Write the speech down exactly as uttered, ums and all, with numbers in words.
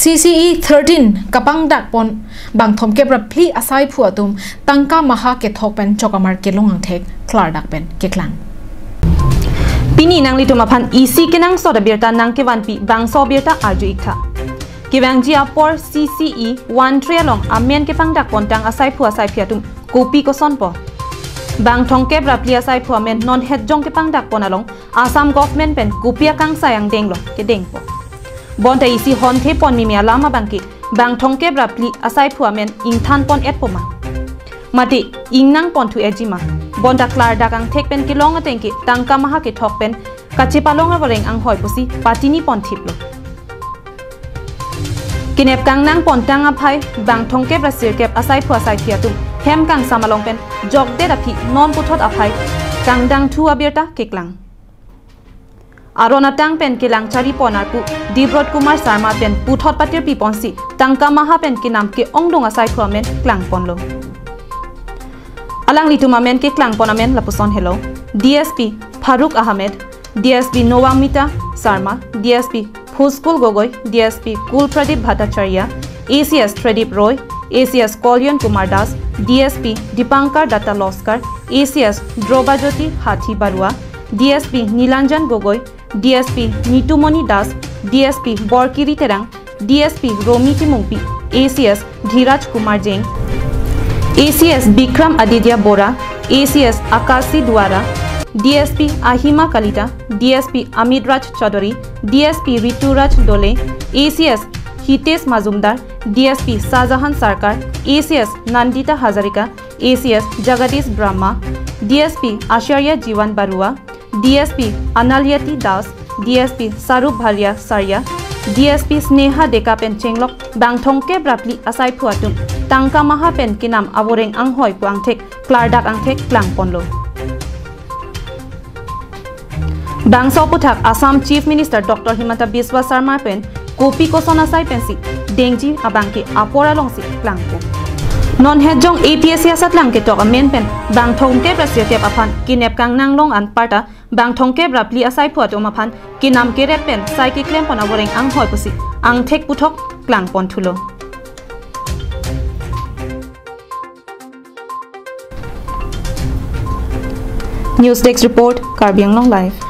C C E thirteen kapangdak pon bang thomkep ra phli asaiphu atum tangka maha kethok pen chokamar kelong angthek klardak pen keklang. Pini nanglitum aphan isi kenangsot abirta nangkevanpi bangso abirta arju-ik tha. Kevangji apor C C E one three along amen kepangdak pontang asaiphu asaiphi atum kopi kosonpo. Bang thomkep ra phli asaiphu amen non hetjong kepangdak pon along Assam government pen kopi akangsai angdeng lo kedengpo. Bonta isi honthe pon mimi alam abangke bang thomkep ra phli asaiphu amen ingthan pon-etpo ma, mate ingnang ponthu-etji ma. Bonta klardak angthek pen kelong atengke tangka maha kethok pen kachepalong avoreng anghoi pusi patini ponthiplo. Kenep kangnang pontang aphai bang thomkep ra sirkep asaiphu asaiphi atum hem kangsam along pen jokdet aphi non puthot aphai kangdangthu abirta keklang. Aron atang pen kelang chari pon arpu Dibrot Kumar Sharma pen puthot patirpi ponsi tangka maha pen kenam ke-ongdung asaiphu amen klang ponlo. Alanglitum amen keklang pon amen lapuson helo: D S P Farooq Ahmed, D S P Noamita Sharma, D S P Phuskul Gogoi, D S P Kul Pradip Bhattacharya, A C S Tradip Roy, A C S Kalyan Kumar Das, D S P Dipankar Datta Loskar, A C S Drobajyoti Hathi Barua, D S P Nilanjan Gogoi, D S P Nitumoni Das, D S P Borkiri Terang, D S P Romi Timungpi, A C S Dhiraj Kumar Jain, A C S Bikram Aditya Bora, A C S Akashi Duara, D S P Ahima Kalita, D S P Amit Raj Chaudhary, D S P Rituraj Dole, A C S Hitesh Majumdar, D S P Shahjahan Sarkar, A C S Nandita Hazarika, A C S Jagadish Brahma, D S P Acharya Jiwan Barua, D S P Analyati Das, D S P Sarup Bharia Sarya, D S P Sneha Deka pen chenglok bang thomkep ra phli asaiphu atum tangka maha pen kenam avoreng anghoi pu angthek klardak angthek klang ponlo. Bangso aputhak Assam Chief Minister Doctor Himanta Biswa Sarma pen kopi koson asai pensi dengji abangke apor alongsi klangpo. Non hetjong A P S C asatlang ketok amen pen bang thomkep ra sirkep aphan kenep kangnang long anparta bang thomkep ra phli asaiphu atum aphan kenam kerep pen sai keklem pon avoreng anghoi pusi angthek puthot klang ponthulo. News Desk Report, Karbi Anglong Live.